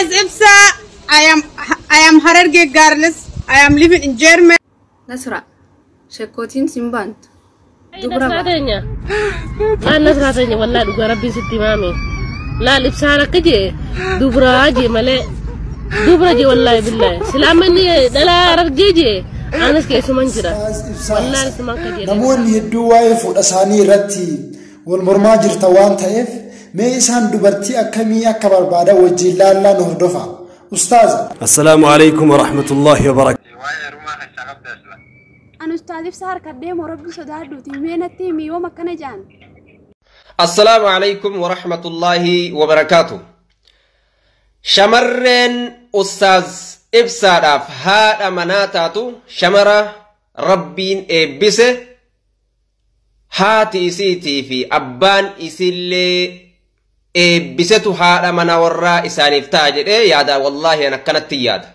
Ustaz Ibsa, I am Hararge girls. I am living in Germany. Nasra, shekkootiin sin baantu. Dubra Nasraa ba'a. Teenya. Laal, Nasraa teenya, wallaa dhugaa rabbiin sitti himaame. Laal, Ibsaan akka jee dubraa jee malee dubra jee, wallaahi billaahi. Silaa manni dhalaa Harargee jee, anis keessuman jira. Wallaahi isumaan akka jee. Namoonni hedduu waa'ee fuudha isaanii irratti wal mormaa jirta waan ta'eef, mee isaan dubartii akkamii akka barbaadan wajjin laallaa nu hordofa. Ustaaza. السلام عليكم ورحمة الله وبركاته. Ani ustaaz Ibsaa harkadhee moo rabbi sodaadhuuti, mee natti himi, yoom akkana jaan? السلام عليكم ورحمة الله وبركاته. Shamarreen Ustaaz Ibsaadhaaf haadha manaa taatu shamara Rabbiin eebbise, haati isiitii fi abbaan isiillee eebbisetu haadha mana warraa isaaniif ta'a jedhee yaada. Wallaahi an akkanatti yaada.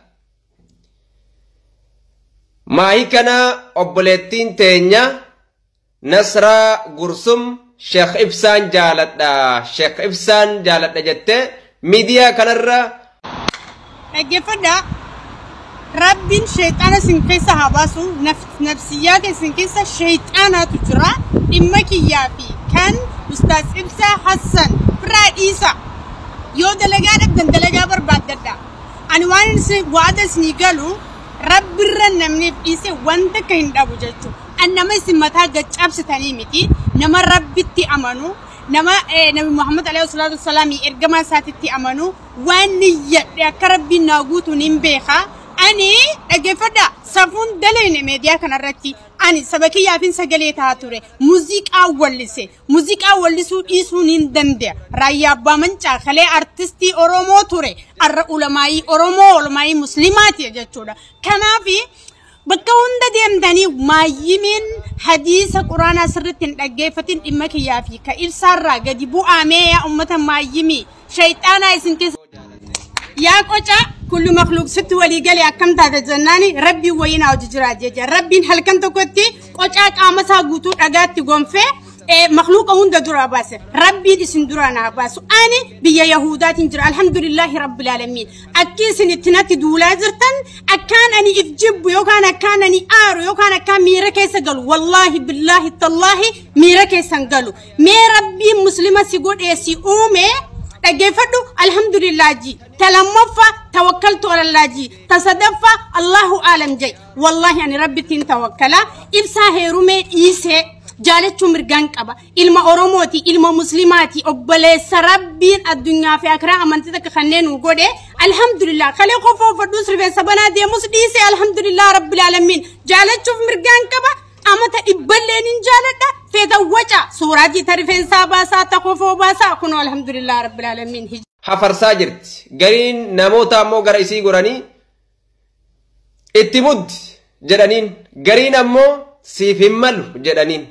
Maahii kana obboleettiin teenya Nasraa Gursum Sheekh Ibsaan jaaladha, Sheekh Ibsaan jaaladha jettee miidiyaa kanarra Dhaggeeffadhaa. Rabbiin sheexaana isin keessa haa baasu. Nafsiyyaa isin keessa sheexaanaatu jira. Dhimma kiyyaa fi kan Ustaaz Ibsaa Hassan firaa dhiisa. Yoo dalagaa dhabdan dalagaa barbaaddadha. Ani waan isin waada isinii galu, Rabbirra namniif dhiise wanta akka hin dhabu jechuudha. An nama isin mataa gaccabsitanii miti. Nama Rabbitti amanu, nama Nabi Muhammad alayhi salaatu wassalaam ergamaa isaatitti amanu, waan niyyadhe akka Rabbiin naa guutuun hin beeka. Ani dhaggeeffadha, safuun dalayne meediyaa kanarratti ani saba kiyyaafin sagalee ta'a ture. Muuziqaa wallise, muuziqaa wallisuu dhiisuun hin danda'a. Raayyaa Abbaa Mancaa kalee artistii Oromoo ture, arra ulamaayii Oromoo, ulamaayii Muslimaati jechuudha. Kanaafi bakka hunda deemtanii maayyimiin hadiisa Quraanaa sirriitti hin dhaggeeffatin, dhimma kiyyaa fi ka Ibsaarraa gadi bu'aamee. Yaa ummata maayyimii shayxaanaa isin keessa yaa qoca kullu makluuq sitti walii galee akkam taate jennaani, Rabbiin wayii naa hojii jira jecha. Rabbiin halkan tokkotti qocaa qaama isaa guutuu dhagaatti gonfee makluuqa hunda duraa baase. Rabbiin isin duraa naa baasu. Ani biyya Yahudaatiin jira, alhamdulillahi rabbil aalamiin. Akki isin itti natti duulaa jirtan, akkaan ani if jibbu yookaan akkaan ani aaru yookaan akkaan miira keessa galu, wallaahi billaahi tallaahi miira keessan galu. Mee Rabbiin Muslima si godhee si uume, dhaggeeffadhu, alhamdulillah ji. Ta lammaffaa, tawakkaltu alallah ji. Ta sadaffaa, allahu aalam jai. Wallaahi ani Rabbittiin tawakkala. Ibsaa heerumee dhiisee jaalachuu mirgaan qaba. Ilma Oromooti, ilma Muslimaati, obboleessa Rabbiin addunyaa fi akiraa amantii takka kanneen nu godhe, alhamdulillah. Kalee qofa uffadhuus, rifeensa banaa deemus dhiisee, alhamdulillah rabbil aalamiin, jaalachuuf mirgaan qaba. Amata dhibballeen hin jaaladha. Feeta waca suuraatii ta rifeensaa baasaa, ta kofoo baasaa, kunoo alhamdulillah rabbil aalamiin. Hafarsaa jirti. Gariin namoota ammoo gara isii goranii itti muddi jedhaniin, gariin ammoo siif hin malu jedhaniin.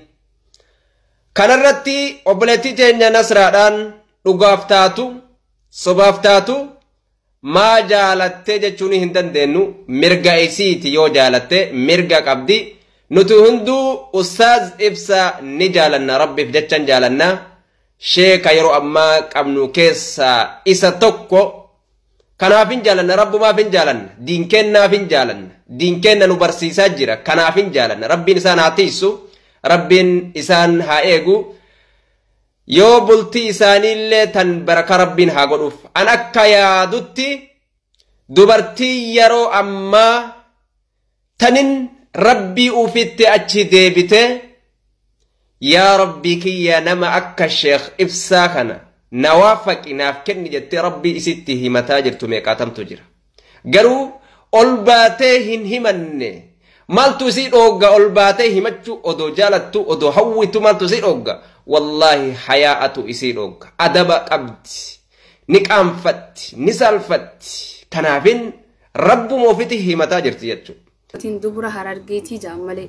Kanarratti obboleettii teenya Nasraadhaan dhugaaf taatu sobaaf taatu maa jaalattee jechuun hin dandeenyu, mirga isiiti. Yoo jaalatte mirga qabdi. Nuti hunduu Ustaaz Ibsaa ni jaalanna, Rabbiif jechan jaalanna. Sheeka yeroo ammaa qabnu keessaa isa tokko. Kanaaf hin jaalanna, Rabbumaaf hin jaalanna, diin kennaaf hin jaalanna, diin kenna nu barsiisaa jira, kanaaf hin jaalanna. Rabbiin isaan haa tiisu, Rabbiin isaan haa eegu. Yoo bultii isaaniillee tan baraka Rabbiin haa godhuuf. An akka yaadutti dubartii yeroo ammaa tanin Rabbii ufitti achi deebite, yaa Rabbii kiyya, nama akka Sheekh Ibsaa kana na waafaqi, naaf kenni jettee Rabbii isitti himataa jirtu meeqaatamtu jira. Garuu ol baatee hin himanne. Maaltu isii dhoogga ol baatee himachuu? Odoo jaalattu, odoo hawwitu, maaltu isii dhoogga? Wallaahi hayaa'atu isii dhoogga. Adaba qabdi, ni qaanfatti, ni saalfatti. Kanaafin Rabbuma ofitti himataa jirti jechuudha. Dubura Harargeetii jaan malee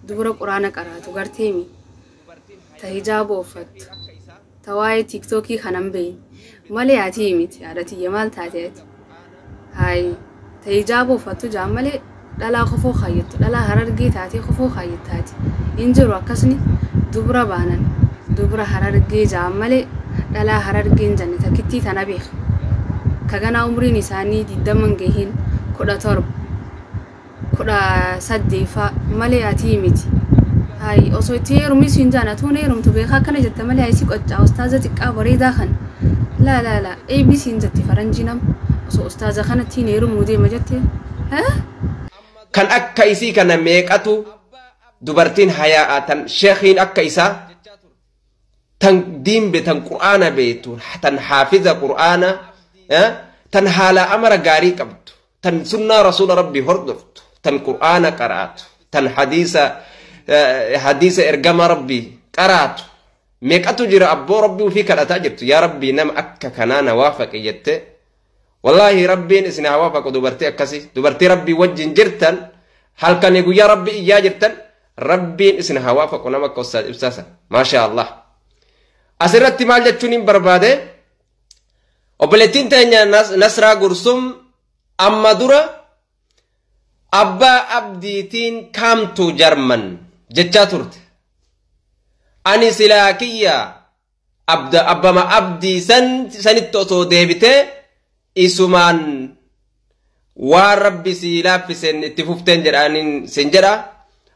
dubura Quraana qaraatu garteemi, ta hijaaba uffattu, ta waa'ee TikTokii kanan beeyne malee ati miti. Haadha tiyya, maal taate ati? Hayi, ta hijaaba uffattu jaan malee dhalaa kofoo kaayyattu, dhalaa Harargee taatee kofoo kaayyattaati hin jiru. Akkasni dubura baanan dubura Harargee jaan malee dhalaa Harargeen janne takkittii tana beeka. Ka ganaa umriin isaanii 20 gahin 17 18 faa malee atii miti. Hay osoo itti heerumis hin jaan atuun heerumtu beekaa akkana jetta malee hay si qoccaa ustaaza xiqqaa bareedaa kana. Laa laa laa eebbi siin jetti faranjii nama osoo ustaaza kanatti hin heerumuu deema jette. Kan akka isii kana meeqatu dubartiin hayaa'a tan sheekhiin akka isaa tan diin be tan qur'aana beektu tan haafiza qur'aana tan haala amara gaarii qabdu tan sunnaa rasuula rabbii hordoftu tan qur'aana qaraatu tan hadiisa ergama rabbii qaraatu meeqatu jira abboo rabbii ofii kadhataa jirtu yaa rabbii nama akka kanaa na waafaqe jette. Wallaahi rabbiin isin haa waafaqu dubartii akkasii dubartii rabbii wajjin jirtan halkanii guyyaa rabbii iyyaa jirtan rabbiin isin haa waafaqu nama akka ustaaz ibsaasan maashaa Allah. Asirratti maal jechuun hin barbaade obboleettiin teenya Nasraa Gursum amma dura abbaa abdiitiin kaamtu Jarman jechaa turte. Ani silaa kiyya abbama abdii sanitti osoo deebitee isumaan waan rabbi si laaffiseen itti fufteen jedhaniin sin jedha.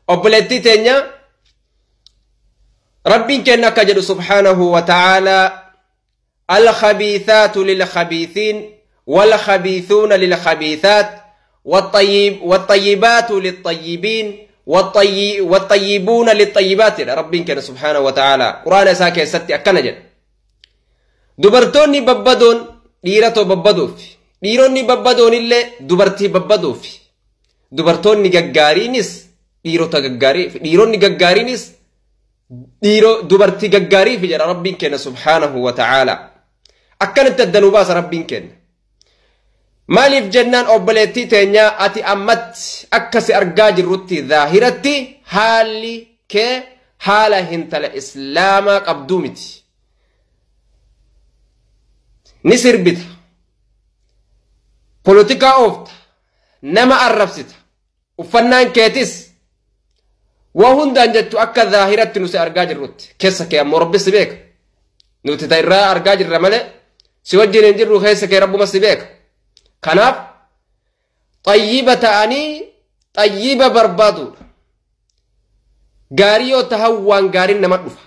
Obboleettii teenya rabbiin kenna akka jedhu subhaanahu wa ta'aalaa alkhabiithaatu lilkhabiithiin walkhabiithuuna lilkhabiithaat wattayyibaatu littayyibiin wattayyibuuna littayyibaat jedha rabbiin kenna subhaanahu wa ta'aalaa quraana isaa keessatti akkana jedha. Dubartoonni babbadoon dhiiratoo babbaduufi dhiironni babbadoon illee dubartii babbaduufi dubartoonni gaggaariinis dhiirota gaggaariifi dhiironni gaggaariinis dubartii gaggaariifi jedha rabbiin kenna subhaanahu wa ta'aalaa. Akkanatti addanuu baasa rabbiin kenna. Maaliif jennaan obboleettii teenyaa ati ammatti akka si argaa jirrutti zaahiratti haalli kee haala hintala islaamaa qabduu miti. Ni sirbita. Polotikaa oofta. Nama arrabsita. Uffannaan keetis waa hundaan jettu akka zaahiratti nu si argaa jirrutti. Keessa kee ammoo rabbi si beeka. Nuti ta irraa argaa jirra malee si wajjin hin jirru keessa kee rabbuma si beeka. Kanaaf xayyiba ta'anii xayyiba barbaaduudha. Gaarii yoo tahan waan gaariin nama dhufa.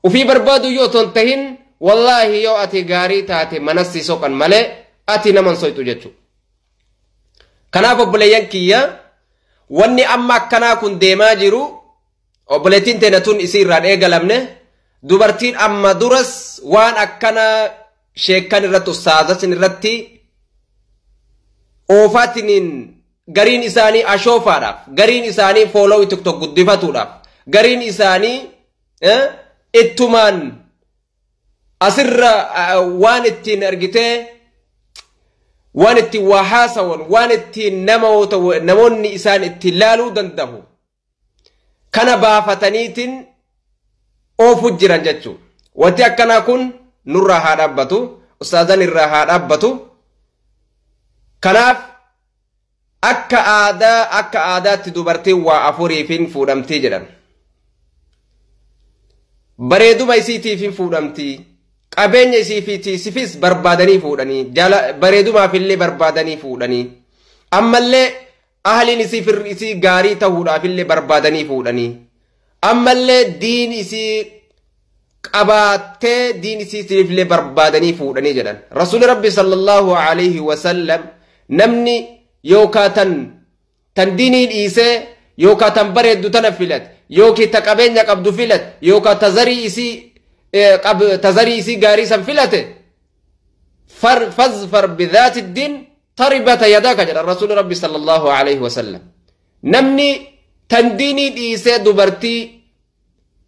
Ufii barbaadu yoo ton tahin wallaahi yoo ati gaarii taate manas si soqan malee ati naman soyxu jechuudha. Kanaaf obboleeyyan kiyya wanni amma akkanaa kun deemaa jiru obboleettiin teenya tun isii irraan eegalamne dubartiin amma duras waan akkana sheekkan irratti ustaazasin irratti oofaatiniin gariin isaanii ashoofaadhaaf gariin isaanii fooloo tiktok guddifatuudhaaf gariin isaanii ittumaan asirra waan ittiin argitee waan ittiin waa haasawan waan ittiin namoonni isaan ittiin laaluu danda'u kana baafataniitiin oofu jiran jechuudha. Wanti akkanaa kun nurraa haa dhaabbatu, ustaazan irraa haa dhaabbatu. Kanaaf akka aadaatti dubartiin waa afuriifin fuudhamtii jedhan. Bareeduma isiitiifin fuudhamtii. Qabeenya isiifis barbaadanii fuudhanii bareedumaafillee barbaadanii fuudhanii ammallee ahliin isii gaarii ta'uudhaafillee barbaadanii fuudhanii ammallee diin isii qabaattee diin isiitiifillee barbaadanii fuudhanii jedhan. Rasuulli Rabbi sallallahu alayhi wasallam namni yookaan tan diinii dhiisee yookaan tan bareeddu tana filate yookiin ta qabeenya qabdu filate yookaan ta zarii isii tazarii isii gaarii san filate fazfar bidhaati diin taribata yadaaka jedha rasuulli rabbi sallallahu alayhi wasallam. Namni tan diinii dhiisee dubartii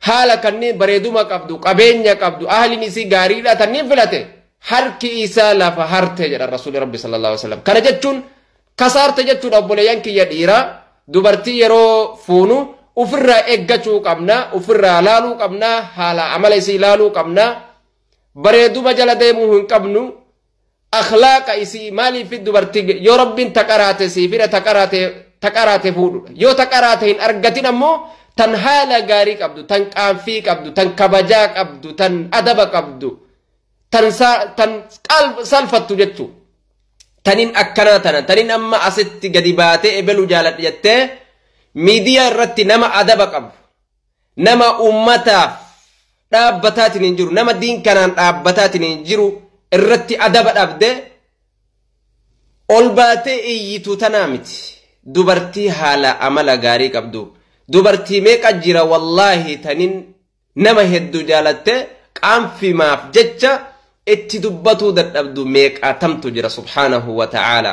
haala kanneen bareeduma qabdu qabeenya qabdu ahliin isii gaariidha tanniin filate harki isaa lafa harte jedha rasuulli rabbi sallallahu alayhi wasallam. Kana jechuun kasaarte jechuudha obboleeyyan kiyya dhiiraa dubartii yeroo fuunu ufirraa eeggachuu qabna, ufirraa laaluu qabna, haala amala isii laaluu qabna, bareeduma jala deemuu hin qabnu, akhlaaqa isii maaliif dubartii yoo rabbiin taqaraate siifidha taqaraate fuudhudha. Yoo taqaraate hin argatin ammoo tan haala gaarii qabdu, tan qaanfii qabdu, tan kabajaa qabdu, tan adaba qabdu, Tan salfattu jechuu. Tanin akkanaa tana tanin amma asitti gadi baatee ebelu jaaladha jettee miidiyaa irratti nama adaba qabu nama ummataaf dhaabbataatiin hin jiru nama diin kanaan dhaabbataatiin hin jiru irratti adaba dhabde ol baatee iyyituu tanaa miti. Dubartii haala amala gaarii qabdu dubartii meeqa jira wallaahi tanin nama hedduu jaalatte qaanfimaaf jecha itti dubbatuu dadhabdu meeqaatamtu jira subhaanahu wa ta'aala.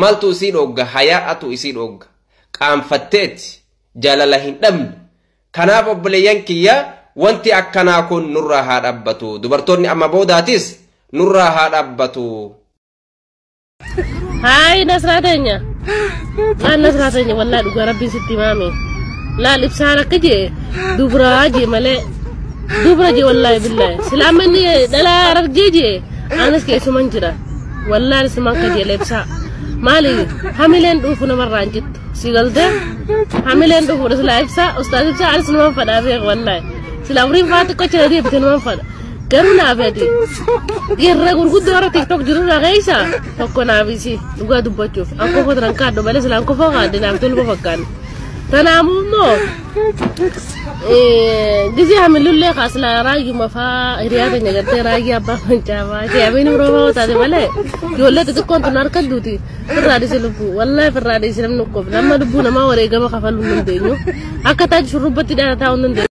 Maaltu isii dhogga? Hayaa'atu isii dhogga. Qaanfatteeti jaalala hin dhabne. Kanaaf obboleeyyan kiyya wanti akkanaa kun nurraa haa dhaabbatu. Dubartoonni amma boodaatis nurraa haa dhaabbatu. Haay Nasraa teenya. Maal Nasraa teenya wallaahi dhugaa rabbiin sitti himaame. Laal ibsaan akka jee dubraa jee malee dubra jee wallaahi billaahi. Silaa manni dhalaa Harargee jee anis keessuman jira. Wallaahi isuman kajeela ibsaa. Maali hamileen dhuufu namarraa hin jettu. Si galtee hamileen dhufuudha silaa ibsaa ustaas ibsaa anis numan fadhaa beeku wallaahi. Silaa umriin fa'aa xiqqoo chira deebite numan fadha. Garuu naaf ati dhiirra gurguddoo warra TikTok jiru irraa keessa tokko naaf isi dhugaa dubbachuuf. An kofoo tanan kaadhu malee silaan kofoo kaadhe naaf tolba fakkaanne. Kanaafuu immoo gisee hamilullee kaasilaa raayyuma faa hiriyaa keenya gartee raayyaa abbaa mancaa faa ishee amiin biroo faa taate malee ijoollee xixiqqoon tun harka duuti firraa dhiise lubbuu wallaahi firraa dhiise namni ukkoof nama lubbuu namaa wareegama kafaluu hin dandeenyu akka taaju shurrubbatti dhaala taa'uu hin dandeenyu.